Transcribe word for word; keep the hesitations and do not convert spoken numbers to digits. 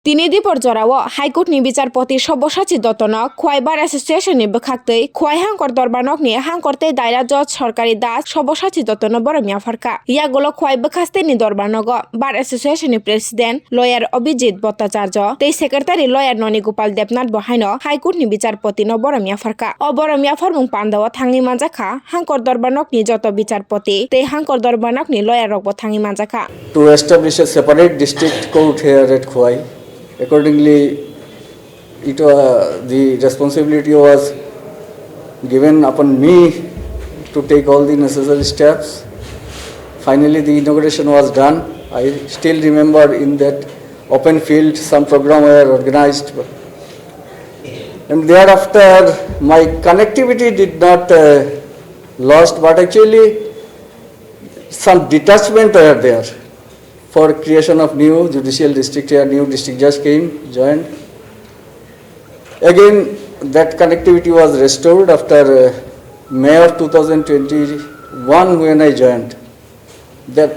Tini dipor jorao High Court ni bichar poti Sabyasachi Dotto no Khwai Bar Association ni bwkhak twi Khwai Hangkor Dorbar Nok ni Hangkor tei Daira Judge Sarkari Das Sabyasachi Dotto no borom yapharkha. Yagulo Khwai bwkhaste ni Dorbar Nogo Bar Association ni President Lawyer Abhijit Bhattacharya tei Secretary Lawyer Noni Gopal Debnath bo haino High Court ni bichar poti no borom yapharkha. O borom yapharmung pandao thangwi manjakha Hangkor Dorbar Nok ni joto bichar poti tei Hangkor Dorbar Nok ni lawyer rok bo thangwi manjakha. To establish a separate district court here at Khwai. Accordingly, it was, the responsibility was given upon me to take all the necessary steps. Finally, the inauguration was done. I still remember in that open field some program were organized. And thereafter, my connectivity did not uh, lost, but actually some detachment were there for creation of new judicial district here, new district judge came, joined. Again, that connectivity was restored after uh, May of two thousand twenty-one when I joined. That